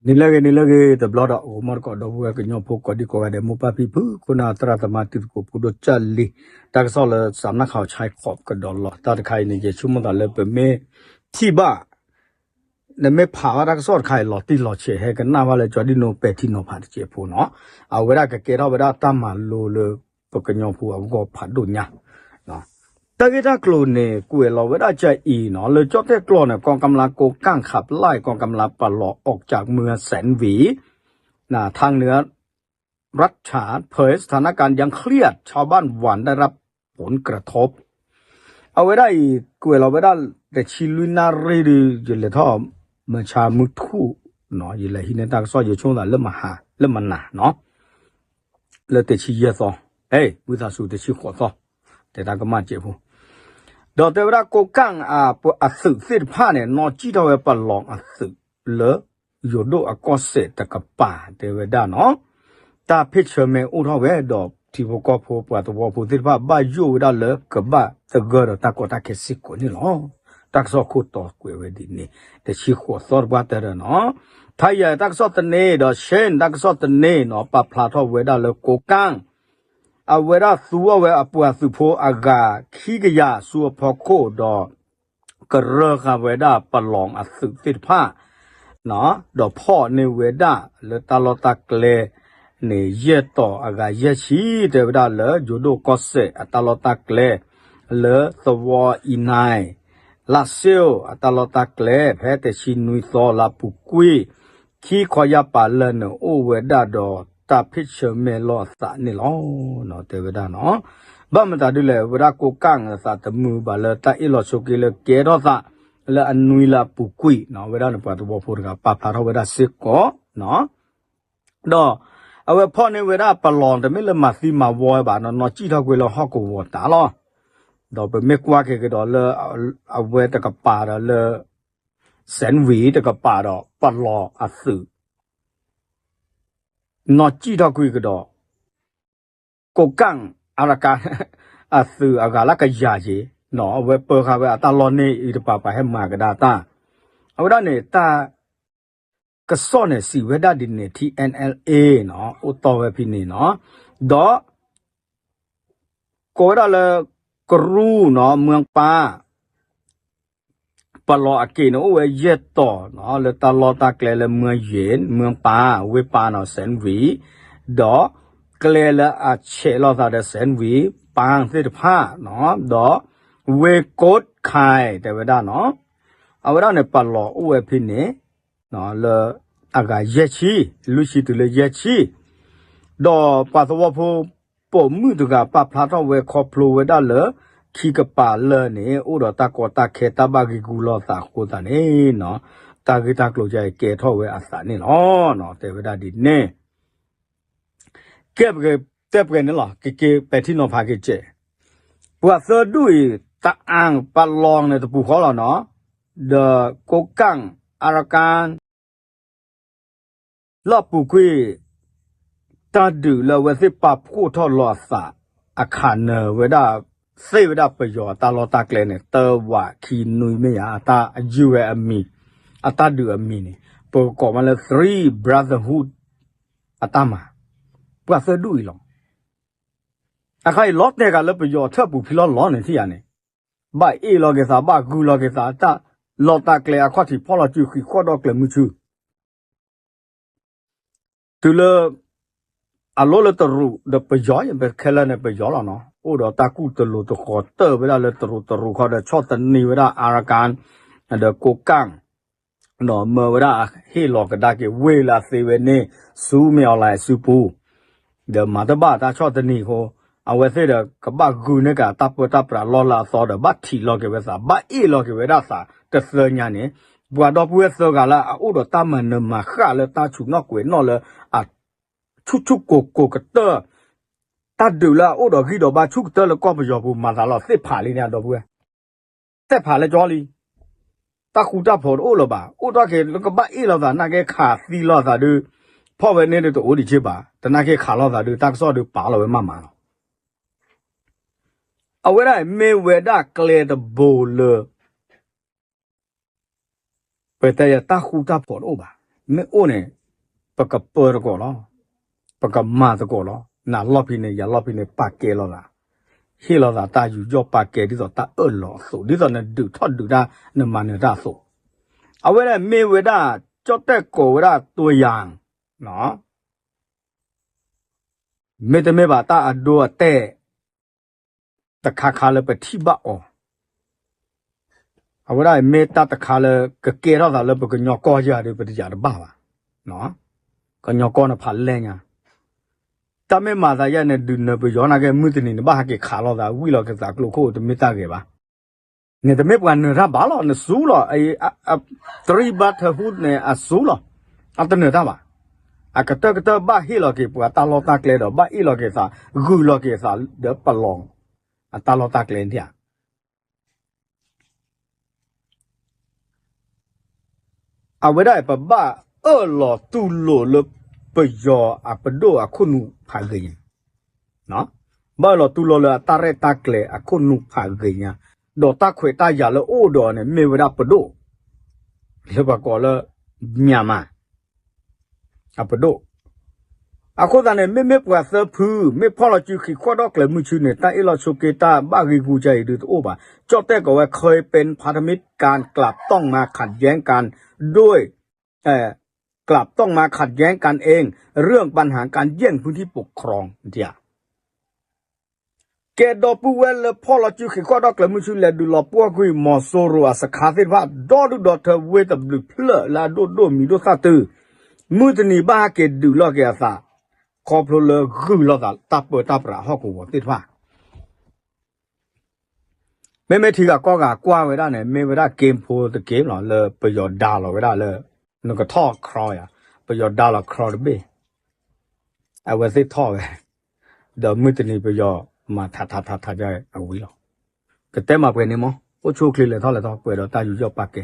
နံၤလၢအဂ့ၤ နံၤလၢအဂ့ၤ တဘျီဒီး အိၣ်မူတကိးဒီပုၢ်ဝဲၢ်ကညီဖိကိးဒံကိးဂၤဒဲး မိၢ်ပၢ်ဖံဖု ခိၣ်နၢ်သရၣ်သမါ တံၤသကိးဖိဒိၣ်ကၢ်လံၤ တၢ်ကစီၣ်လၢ စးနၢ်ခး ခၠဲးခီး ကဒီးလီၤ တၢ်တခါအံၤန့ၣ် ယဆိကမိၣ်သးလၢပမ့ၢ်ထံၣ်ဘၣ် နမ့ၢ်ဖးဘၣ်တၢ်ကစီၣ်တခါအံၤ လီၤတံၢ်လီၤဆဲး ဟဲကနၣ်ဘၣ်လၢ ကၠီဒံၣ်နိ ပဲာ်ထံနီၤဖးတစဲးဖိနီၤ, အဝဲဒၣ်ကကဲထီၣ်ဝဲဒၣ်တၢ်မၤလိလၢ ပကညီဖိအဂီၢ်ဖးဒိၣ်ညါ တၢ်ဂ့ၢ်တၢ်ကျိၤန့ၣ် ကွဲးလီၤဝဲဒၣ်ကအံၤနီၤ, လၢကၠီၣ်တဲၣ်ကျီၢ်န့ၣ် กองกำลังโกกังขับไล่กองกำลังปะหลองออกจากเมืองแสนหวี ทางเหนือ รัฐฉาน เผยสถานการณ์ยังเครียด ชาวบ้านหวั่นได้รับผลกระทบ အဝဲဒၣ်အံၤ ကွဲးလီၤဝဲဒၣ် တဆံလွံၢ်နၣ်ရံၣ်ဒီး ယလဲၤထီၣ် မဆါမုၢ်ထူၣ်နီၤ, ယလဲၤဟံးန့ၢ်တၢ်ကစီၣ် ယဆိကမိၣ်သးလၢမဟါ လၢမနၤနီၤ လၢတဆံယဲၢ်သီ, အဲ ဝံသးစူၤ တဆံဃိးသီ, တဲတၢ်ကမၣ်စဲးဖိ, ဒီးတဲဝဲဒၣ် ကိုးကန့် အသုးသ့ၣ်တဖၣ်န့ၣ် နီၢ်ကံၣ်ထီၣ်ဝဲ ပလီၤအသုးလၢ ယိၤဒိၣ်အကီၢ်စဲၣ်တကပၤ တဲဝဲဒၣ်နီၤ, တၢ်ဖ့ၣ်ဆၢမဲာ်အိၣ်ထီၣ်ဝဲဒီး ထံဖိကီၢ်ဖိပှၤသဝီဖိသ့ၣ်တဖၣ် ဘၣ်ယိၣ်ဝဲဒၣ်လၢကဘၣ်သဂၢၢ်ဒီးတၢ်ကီတၢ်ခဲစ့ၢ်ကီးန့ၣ်လီၤ. တၢ်ကစီၣ်ခိၣ်တီကွဲးဝဲဒ်န့ၣ် တဆံဃိးသီတပှၢ်တၢၢ်ဒီးနီၤ, ထါယၤတၢ်ကစီၣ်သန့ဒီး ရှဲၣ်တၢ်ကစီၣ်သန့နီၤ ပာ်ဖျါထီၣ်ဝဲဒၣ်လၢ ကိုးကန့် အဝဲဒၣ်သူအီၤဝဲအပှၤသုးဖိအဂၤခံကယၤဆူအဖီခိၣ်ဒီး ကရၢဃာ်ဝဲဒၣ်ပလီၤအသုးသ့ၣ်တဖၣ် ဒီးဖီၣ်န့ၢ်ဝဲဒၣ်လၢတၢ်လီၢ်တၢ်ကျဲန့ၣ် ယဲၢ်တီၤအဂၤယဲၢ်ဆံ တဲဝဲဒၣ်လၢယိၤဒိၣ်ကီၢ်စဲၣ်အတၢ်လီၢ်တၢ်ကျဲ လၢသဝီအံၤနၤ လၢ်စ့ၣ်အတၢ်လီၢ်တၢ်ကျဲ ဖဲတဆံနွံသီလါပူၤကွံာ် ခံခီယၢ်ပာ်လၢာ်န့ၣ် အိၣ်ဝဲဒၣ်ဒီးတၢ်ဖ့ၣ်ဆၢမဲာ်လိာ်အသးန့ၣ်လီၤ. တဲဝဲဒၣ်နီၤ, ဘၣ်မတၤဒ်လဲၣ် ဝဲဒၣ် ကိုးကန့် အသးတမုာ်ဘၣ်လၢတၢ်အ့ၣ်လိာ်ဆိးက့လၢကဲထီၣ်သး လၢအနွံလါပူၤကွံာ်နီၤ, ဝဲဒၣ်န့ၣ် ပှၤသဝီဖိတဂၤပာ်ဖျါထီၣ်ဝဲဒၣ်စ့ၢ်ကီး ဒီးအဝဲဖီၣ်န့ၢ်ဝဲဒၣ်ပလီၤတမ့ၢ်လၢမၤသံမၤဝီဘၣ်နီၤ, နီၢ်ကံၣ်ထီၣ်ကွံာ်လၢဟီၣ်ကဝီၤတၢ်လီၤ. ဒီးပမ့ၢ်ကွၢ်က့ၤကဒီးလၢ အဝဲတကပၤဒီးလၢ စဲၣ်ဝံၤတကပၤဒီး ပလီၤအသုး နီၢ်ကံၣ်ထီၣ်ကွံာ်ကဒီး ကိုးကန့် အရကၣ် အသုးအဂၤလၢကယၤက့ၤ, အဝဲပၢဃာ်ဝဲအတၢ်လီၢ်န့ၣ်အံၤတပၤ ပှၤဟဲမၤကဒါတၢ်, အဝဲဒၣ်န့ၣ် တၢ်ကစီၣ်န့ၣ် စံးဝဲဒၣ်ဒ်န့ၣ် ထံ NLA နီၤ အိၣ်တီၢ်ဝဲဖဲန့ၣ်နီၤ, ဒီး ကိးဝဲဒၣ်လၢ ကရူၢ်နီၤ မွၢ်ပၢ် ပလီၤအက့ၤန့ၣ် အိၣ်ဝဲယဲၢ်တီၤနီၤ လၢတၢ်လီၢ်တၢ်ကျဲလၢ မွၢ်ယ့ၣ် မွၢ်ပၢ် ဝ့ၢ်ပၢ်နီၤ စဲၣ်ဝံၤ, ဒီးကျဲလၢအဆဲးလိာ်သးဒီး စဲၣ်ဝံၤ ပၢ်သ့ၣ်တဖၣ်နီၤ ဒီး ဝ့ၢ်ကိးခါ တဲဝဲဒၣ်နီၤ, အဝဲဒၣ်န့ၣ် ပလီၤအိၣ်ဝဲဖဲန့ၣ် လၢအဂၤယဲၢ်ဆံ, လွံၢ်ဆံတုၤလၢယဲၢ်ဆံ, ဒီးပှၤသဝီဖိ ပိာ်မုၣ်တဂၤပာ်ဖျါထီၣ်ဝဲခီဖျိဝဲဒၣ်လၢ ခံကပၤလၢာ်န့ၣ် အိၣ်ဒီးတၢ်ကီတၢ်ခဲတၢ်ဘၣ်ဂံာ်ဂူာ်လိာ်သးအဃိသတးန့ၣ်နီၤ, တၢ်ဂ့ၢ်တၢ်ကျိၤယါအံၤကဲထီၣ်ဝဲအသးန့ၣ်လီၤ. တဲဝဲဒၣ်ဒ်န့ၣ် ကဲပက တဲပှဲၤန့ၣ်လီၤ ကက့ၤပဲာ်ထံနီၤဖးက့ၤစဲး, ပှၤသၢဒူၣ်အံၤ တအၣ်ပလီၤန့ၣ်တပူၤဃီလီၤနီၤ, ဒီးကိးကၣ် အရကၣ် လၢအပူၤကွံာ် တၢ်ဒုးလၢအဝဲသ့ၣ်ပာ်ဖှိၣ်ထီၣ်လီၤအသး အခးနၢၤဝဲဒၣ် သ့ၣ်ဝဲဒၣ်ပယီၤအတၢ်လီၢ်တၢ်ကျဲန့ၣ် တဝးခံနွံမ့ၢ်ယါ အတၢ်ယုၢ်ဝဲအမံၤ အတၢ်ဒုးအမံၤန့ၣ် ပကကိးမးလၢ Three Brotherhood အတၢ်မၤ ပှၤသၢဒူၣ်အံၤလီၤ. အခါအံၤလီၤတဲာ်ဂၤလၢပယီၤထၢၣ်ပူၤဖံလီၤလီၤန့ၣ်ထံၣ်ယါန့ၣ် ဘၣ်အ့ၣ်လီၤက့ၤသး ဘၣ်ဂုာ်လီၤက့ၤသး တၢ်လီၢ်တၢ်ကျဲအခီၣ်ထံးဖီၣ်လီၤစုဃံးဃီၣ်ဒီးကျဲၤမုၢ်ဆူ တုၤလၢ အလိၣ်လၢတရူးဒီးပယီၤ ပခဲလၢာ်န့ၣ်ပယီၤလီၤနီၤ အိၣ်ဒီးတၢ်ကူၣ်တလိၤတဃီၤတၢၢ်ဝဲဒၣ်လၢတရူးတရူးခီဒီး ဆီၣ်သနံးဝဲဒၣ် အရကၣ် ဒီးကိးကၣ် ဒီးမၢဝဲဒၣ်ဟ့ၣ်လီၤကဒါက့ၤဝ့ၢ်လၢအသ့ဝဲန့ၣ် ဆူမ့ၢ်အီၤလဲၣ်စုပူၤ ဒီးမၤတဘၣ်တၢ်ဆီၣ်သနံးအဃိ အဝဲသ့ၣ်ဒီးကဘၣ်ဂုာ်န့ၢ်က့ၤတၢ်ပၢတၢ်ပြးလီၢ်လၢအသီဒီး ဘၣ်ထံးလီၤက့ၤဝဲသး ဘၣ်အ့ၣ်လီၤက့ၤဝဲဒၣ်သးတသၢညါန့ၣ် ပှၤဒီပုၢ်ဝဲၢ်သၢဂၤလၢအအိၣ်ဒီးတၢ်မၤနၢၤမၤဃၣ်လၢတၢ်ဆူၣ်နီၣ်ကွဲးနီၣ်လၢ အဆူၣ်ဆူၣ်ကိၢ်ကိၢ်ကတၢၢ် တၢ်ဒုးလၢအအိၣ်ဒီးဂံၢ်ဒီးဘါဆူၣ်ကတၢၢ်လၢကီၢ်ပယီၤပူၤ မၤသးလီၤသ့ၣ်ဖးလံန့ၣ် အဒီပုၢ်ဝဲၢ် သ့ၣ်ဖးလၢကၠီလံ တၢ်ဃူတၢ်ဖိးတအိၣ်လၢၤဘၣ် အိၣ်ထီၣ်က့ၤလၢကဘၣ်အ့ၣ်လိာ်သး နာ်က့ခးသံလိာ်သးဒုး ဖီၣ်ဝဲန့ၣ်ဒုးတအိၣ်ဒံးက့ဘၣ် တနာ်က့ခးလိာ်သးဒုး တၢ်ကစီၣ်ဒုးပာ်လီၤဝဲမးမးလီၤ အဝဲဒၣ်မ့ၢ်ဝဲဒၣ်ကျဲတဘိလၢ ပတဲယတၢ်ဃူတၢ်ဖိးတအိၣ်ဘၣ် မ့ၢ်အိၣ်န့ၣ် ပကပၢသကိးလီၤ. ပကမၤသကိးလီၤ. နလီၢ်ဖံန့ၣ် ယလီၢ်ဖံန့ၣ် ပာ်ကဲလိာ်သး, ဟ့ၣ်လိာ်သးတၢ်ယူးယီၣ်ပာ်ကဲဒ်သိးတၢ်အၢၣ်လီၤအသိး ဒ်သိးနဒုးထီၣ်ဒုးတၢ် နမၤနၢၤတၢ်အသိး, အဝဲဒၣ်မ့ၢ်ဝဲဒၣ် ကၠီၣ်တဲၣ်ကိးဝဲဒၣ် ตัวอย่าง မ့တမ့ၢ်ဘၣ်တၢ်အဒိအတဲာ် တခါခါလၢပထံၣ်ဘၣ်အီၤ, အဝဲဒၣ်မ့ၢ်တၢ်တခါလၢ ကကဲထီၣ်သးလၢပကညီကီၢ်ယၤဒီး ပတယာ်တဘၣ်ဘၣ်. ကညီကီၢ်န့ၣ်ဖးလဲၢ်ညါ, တၢ်မ့ၢ်မၤသးယဲန့ၣ် ဒုးနၢၤပယီၤနာ်က့ မုၢ်တနံၤန့ၣ် ဘၣ်ဟဲက့ၤခးလိာ်သး ဝံၣ်လီၤက့ၤသးကျိခိၣ် တမ့ၢ်တၢ်ဂ့ၤဘၣ်. နတမ့ၢ်ပှၤနၢၤတၢ်ဘၣ်လီၤ, နစူလီၤ, တရံးဘၣ်ထၢဟူန့ၣ် အစူလီၤ, အတနၢၤတၢ်ဘၣ်. အကတၢၢ်ကတၢၢ်ဘၣ်ဟ့ၣ်လီၤက့ၤပှၤတၢ်လီၢ်တၢ်ကျဲဒီး ဘၣ်အ့ၣ်လီၤက့ၤသး, ဂုာ်လီၤက့ၤသးဒီးပလီၢ် အတၢ်လီၢ်တၢ်ကျဲန့ၣ်ဧါ. အဝဲဒၣ်ပဘၣ်အၢၣ်လီၤတူၢ်လိာ်လၢပယီၤအပဒိၣ်အခိၣ်နူာ်ဖးဂ့ၤညါ, ဘၣ်အၢၣ်လီၤတူၢ်လိာ်လၢအတၢ်ရဲၣ်တၢ်ကျဲၤအခိၣ်နူာ်ဖးဂ့ၤညါ, ဒီးတၢ်ခွဲးတၢ်ယာ်လၢအိၣ်ဒီးအီၤန့ၣ် မ့ၢ်ဝဲဒၣ်ပဒိၣ်, လၢပှၤကိးလၢ မြန်မာ အပဒိၣ်. အဃိသတးန့ၣ် မ့မ့ၢ်ပှၤသၢဖု မ့ၢ်ဖီၣ်လီၤစုဃံးဃီၣ်ဒီၣ်ကျဲၤမုၢ်ဆူန့ၣ် တၢ်အ့ၣ်လိာ်ဆိးက့တၢ်ဘၣ်ဂ့ၤဂူာ်ကဲအံၤဒုးတအိၣ်ဘၣ်. ကၠီၣ်တဲၣ်ကိးဝဲ เคยเป็นพันธมิตรกัน กลับต้องมาขัดแย้งกันด้วย กลับต้องมาขัดแย้งกันเอง เรื่องปัญหาการแย่งพื้นที่ปกครอง ကဲ ဒီပုၢ်ဝဲၢ်လၢဖီၣ်လီၤစုဃံးဃီၣ်ဒီၣ်ကျဲၤမုၢ်ဆူလဲၤဒုးလီၤပှီၢ်ကွံာ် မီၤစိရိၤအစခါသ့ၣ်တဖၣ် ဒီဒူၣ်ဒီထၢဝ့ၢ်တဘျုးဖျၢၣ်လၢအဒိၣ်ဒိၣ်မံၤဒိၣ်သၣ်တုၤ, မုၢ်တနံၤဘၣ်ဟဲက့ၤဒုးလိာ်က့ၤအသး ခီဖျိလၢဂုာ်လိာ်သးတၢ်ပၢတၢ်ပြးဟီၣ်ကဝီၤသ့ၣ်တဖၣ် မ့မ့ၢ်ထံဂၤကီၢ်ဂၤကွၢ်ဝဲဒၣ်န့ၣ် မ့ၢ်ဝဲဒၣ်က့ဖိတက့ၢ်လီၤ လၢပယီၤဒါလီၤဝဲဒၣ်လၢ နကထီၣ် ခရီ ယၤ, ပယီၤဒါလီၤခရီတဘ့ၣ်, အဝဲသ့ၣ်ထီၣ်ဝဲ, ဒီးမုၢ်တနံၤပယီၤမၤထးထးထးထးအဝံၤလီၤ. ကတဲမၤပှဲၤန့ၣ်မး အိၣ်ဆူၣ်အိၣ်ချ့လဲၤထီၣ်လဲၤထီၣ်ပှဲၤဒီးတၢ်ယူးယီၣ်ပာ်ကဲ